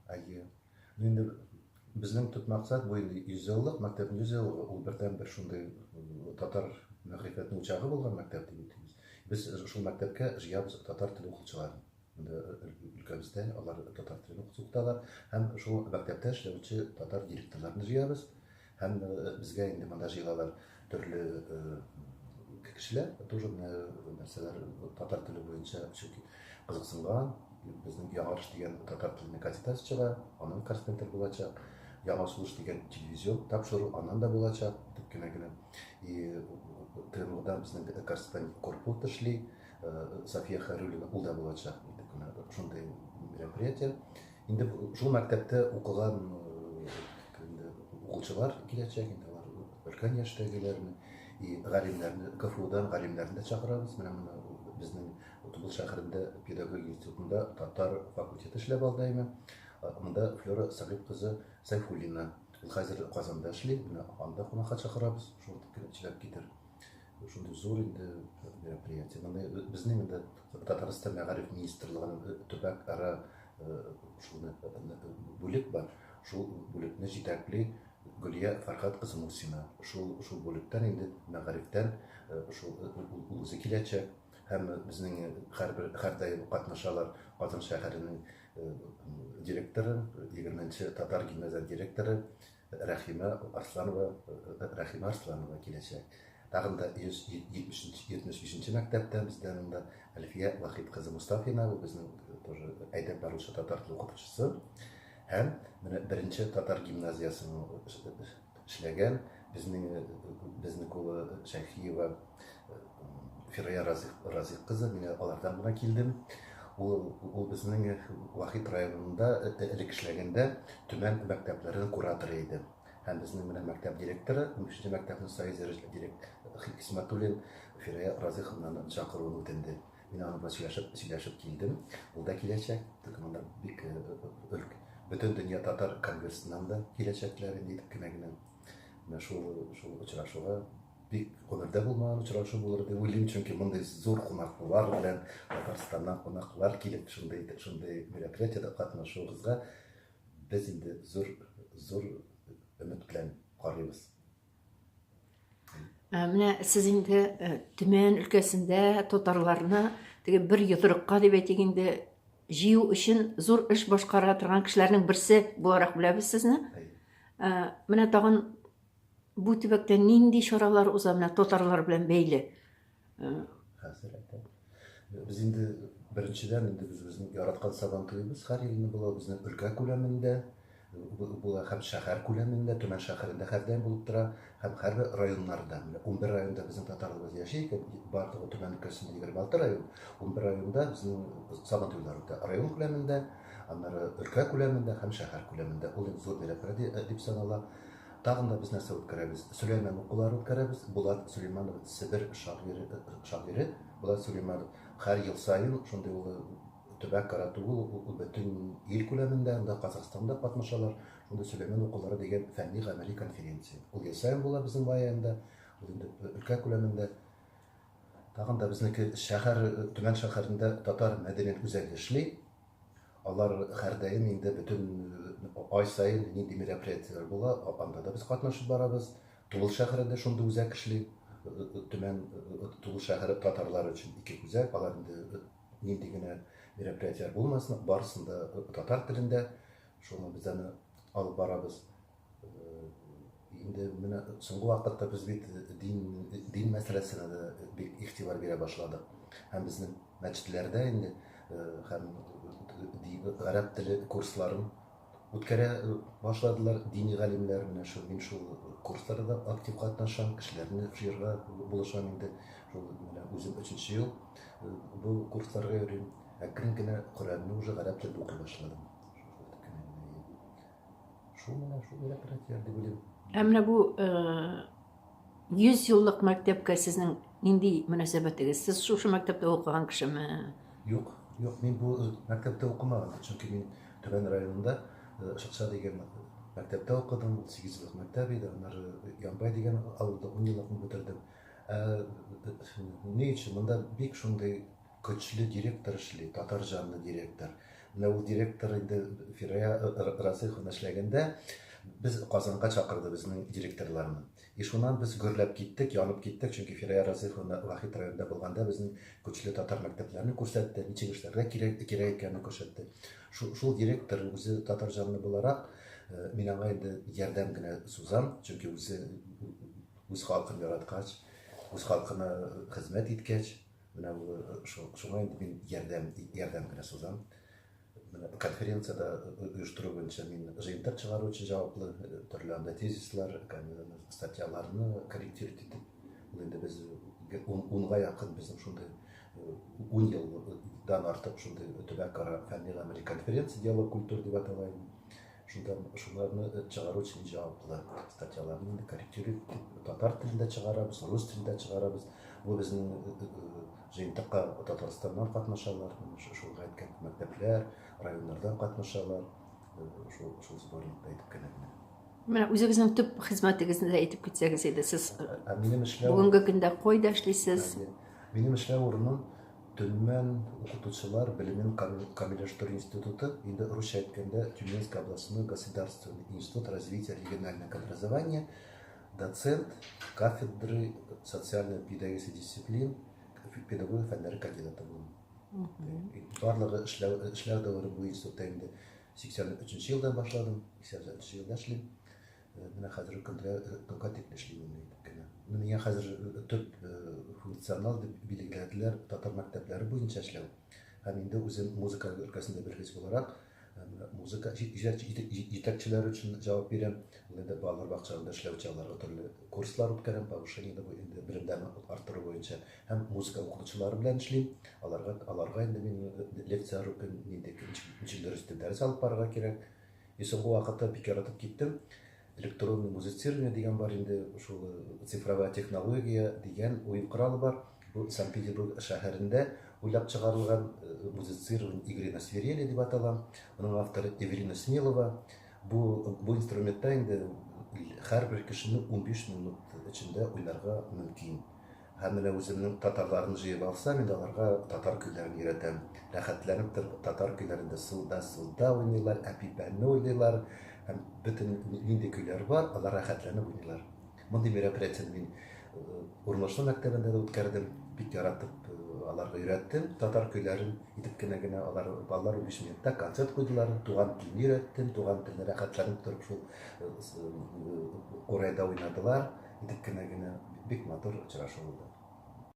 Әйе. Ну инде безнең төп максат бу инде 100 еллык, мәктәпнең 100 еллыгы, ул бердәнбер шундый татар мәгърифәтенең учагы булган мәктәп дип әйтәбез. Без шул мәктәпкә җыябыз татар теле укытучыларын. Монда өлкәбездә алар татар телен укыталар һәм шул мәктәптә эшләүче татар директорларны җыябыз. Һәм безгә инде монда җыелалар төрле кешеләр, тоже менә нәрсәләр татар теле буенча, чөнки кызыксынган, безнең Яңарыш дигән татар теленең газетасы чыга, аның корреспондентлары булачак. Яңа сулыш дигән телевизион тапшыру аннан да булачак, дип кенә генә. И ТНВдан безнең корреспондент Корпут эшли, София Хәйруллина, ул да булачак. Дип кенә шундый мероприятие. Инде шул мәктәптә укыган инде укучылар киләчәк, инде алар өлкән яшьтәгеләрне и галимнәрне, КФУдан галимнәрне дә чакырабыз. Менә моны безнең Тубыл шәһәрендә педагогия институтында татар факультеты эшләп алды әйме. Монда Флера Сәгыйть кызы Сәйфуллина. Ул хәзер Казанда эшли. Менә анда кунакка чакырабыз. Шул итеп китер. Шундый зур инде мероприятие. Моны безнең инде Татарстан мәгариф министрлыгының төбәк-ара шуны бүлек бар. Шул бүлекне җитәкли Гөлия Фәрхат кызы Мусина. Шул шул бүлектән инде мәгарифтән шул үзе киләчәк. Һәм безнең һәрбер һәрдаим катнашалар Казан шәһәренең директоры, 20 татар гимназия директоры Рәхимә Арсланова, Рәхимә Арсланова киләчәк. Тагын да 175 нче мәктәптән бездә монда Әлфия Вахит кызы Мустафина, ул безнең тоже әйдәп баручы татар теле укытучысы. Һәм менә беренче татар гимназиясен эшләгән безнең безнең кулы Шәйхиева Фирая Разих кызы, мин алардан гына килдем. Ул, ул безнең Вахит районында элек эшләгәндә Төмән мәктәпләренең кураторы иде. Һәм безнең менә мәктәп директоры, 13 мәктәпнең союз директор Хисмәтуллин Фирая Разиховнаны чакыруын үтенде. Мин аның белән сөйләшеп, сөйләшеп килдем. Ул да киләчәк. Только монда бик бөтен дөнья татар конгрессыннан да киләчәкләр инде итеп кенә генә. Менә шул шул очрашуга бик гомердә булмаган очрашу булыр дип уйлыйм, чөнки мондый зур кунаклар белән Татарстаннан кунаклар килеп шундый шундый мероприятиедә катнашуыбызга без инде зур зур өмет белән карыйбыз. Менә сез инде Төмән өлкәсендә татарларны теге бер йодрыкка дип әйтик инде җыю өчен зур эш башкара торган кешеләрнең берсе буларак беләбез сезне. Менә тагын бу төбәктә нинди чаралар уза менә татарлар белән бәйле? Хәзер әйтәм. Без инде беренчедән инде без безнең яраткан Сабан туебыз һәр елны була, безнең өлкә күләмендә була һәм шәһәр күләмендә, Төмән шәһәрендә һәрдаим булып тора һәм һәрбер районнарда. Менә 11 районда безнең татарларыбыз яши икән, барлыгы Төмән өлкәсендә 26 район, 11 районда безнең Сабан туйлары үтә. Район күләмендә, аннары өлкә күләмендә һәм шәһәр күләмендә. Ул инде зур мероприятие дип санала. Тагын да без нәрсә үткәрәбез? Сөләйман укулары үткәрәбез. Булат Сөләйманов Себер шагыйре, шагыйре Булат Сөләйманов һәр ел саен шундый ул төбәк ара түгел, ул бөтен ил күләмендә, анда Казахстанда катнашалар. Шундый Сөләйман укулары дигән фәнни-гамәли конференция. Ул ел саен була безнең май аенда, ул инде өлкә күләмендә. Тагын да безнеке шәһәр, Төмән шәһәрендә татар мәдәният үзәге эшли. Алар һәрдаим инде бөтен ай саен нинди мероприятиеләр була, анда да без катнашып барабыз. Тубыл шәһәрендә шундый үзәк эшли. Төмән Тубыл шәһәре татарлары өчен ике үзәк. Алар инде нинди генә мероприятиеләр булмасын, барысын да татар телендә. Шуны без аны алып барабыз. Инде менә соңгы вакытта без бит дин, дин мәсьәләсенә дә бик игътибар бирә башладык. Һәм безнең мәчетләрдә инде һәм гарәп теле курсларын үткәрә башладылар дини галимнәр. Менә шул мин шул курсларда да актив катнашам, кешеләрне җыярга булышам инде. Шул менә үзем өченче ел бу курсларга йөрим. Әкрен генә Коръәнне уже гарәп телендә укый башладым. Шул менә шул мероприятиеләр дип уйлыйм. Ә менә бу 100 еллык мәктәпкә сезнең нинди мөнәсәбәтегез? Сез шушы мәктәптә укыган кешеме? Юк, юк, мин бу мәктәптә укымадым, чөнки мин Түбән районында Шыкча дигән мәктәптә укыдым, ул 8 еллык мәктәп иде, аннары Ямбай дигән авылда 10 еллыкны бетердем. Ә ни өчен монда бик шундый көчле директор эшли, татар җанлы директор. Менә ул директор инде Фирая Расыйховна эшләгәндә без Казанга чакырды безнең директорларны. И шуннан без гөрләп киттек, янып киттек, чөнки Фирая Расыйховна Вахит районында булганда безнең көчле татар мәктәпләрен күрсәтте, ничек эшләргә кирәк, кирәк икәнен күрсәтте. Шул, шул директор үзе татар җанлы буларак, мин аңа инде ярдәм генә сузам, чөнки үзе үз халкын яраткач, үз халкына хезмәт иткәч, менә шуңа инде мин ярдәм, ярдәм генә сузам. Менә конференциядә оештыру буенча мин җыентык чыгару өчен җаваплы, төрле анда тезислар, статьяларны корректировать итеп, ул инде без унга якын безнең шундый 10 елдан артык шундый төбәкара фәнни гамәли конференция диалог культур дип атала инде. Шунда шуларны чыгару өчен җаваплы статьяларны инде корректировать итеп татар телендә чыгарабыз, рус телендә чыгарабыз. Бу безнең җыентыкка Татарстаннан катнашалар, шул әйткән мәктәпләр, районнардан катнашалар. Шул шул сборникта әйтеп кенә генә. Менә үзегезнең төп хезмәтегезне дә әйтеп китсәгез иде. Сез минем эшләү бүгенге көндә кайда эшлисез? Минем эшләү урыным Төмән укытучылар белемен камилләштерү институты, инде русча әйткәндә Тюменский областной государственный институт развития регионального образования, доцент кафедры социально-педагогических дисциплин, педагогика фәннәре кандидаты булам. Барлыгы эшләү, эшләү дәвере бу институтта инде 83 елдан башладым, 83 елда эшлим. Менә хәзерге көндә көнгә тикле эшлим инде әйтеп кенә. Миңа хәзер төп функционал дип билгеләделәр татар мәктәпләре буенча эшләү. Һәм инде үзем музыка өлкәсендә белгеч буларак, музыка җитәкчеләре өчен җавап бирәм. Ул инде балалар бакчаларында эшләүче аларга төрле курслар үткәрәм, повышение инде белемнәрен арттыру буенча. Һәм музыка укытучылары белән эшлим. Аларга аларга инде мин лекцияләр укыйм, нинди ничек дөрес итеп дәрес алып барырга кирәк. И соңгы вакытта бик яратып киттем. Электронный музицирование дигән бар инде, шул цифровая технология дигән уен коралы бар. Бу Санкт-Петербург шәһәрендә уйлап чыгарылган музицирование игры на свирели дип атала. Моның авторы Эвелина Смелова. Бу, бу инструментта инде һәрбер кешене 15 минут эчендә уйнарга мөмкин. Һәм менә үземнең татарларны җыеп алсам, инде аларга татар көйләрен өйрәтәм. Рәхәтләнеп торып татар көйләрен дә сылда сылда уйныйлар, әпипәне уйныйлар һәм бөтен нинди көйләр бар, алар рәхәтләнеп уйныйлар. Мондый мероприятиене мин Урмашлы мәктәбендә дә үткәрдем. Бик яратып аларга өйрәттем татар көйләрен. Итеп кенә генә алар балалар 15 минутта концерт куйдылар. Туган телне өйрәттем, туган телне рәхәтләнеп торып шул курайда уйнадылар. Итеп кенә генә бик матур очрашу булды.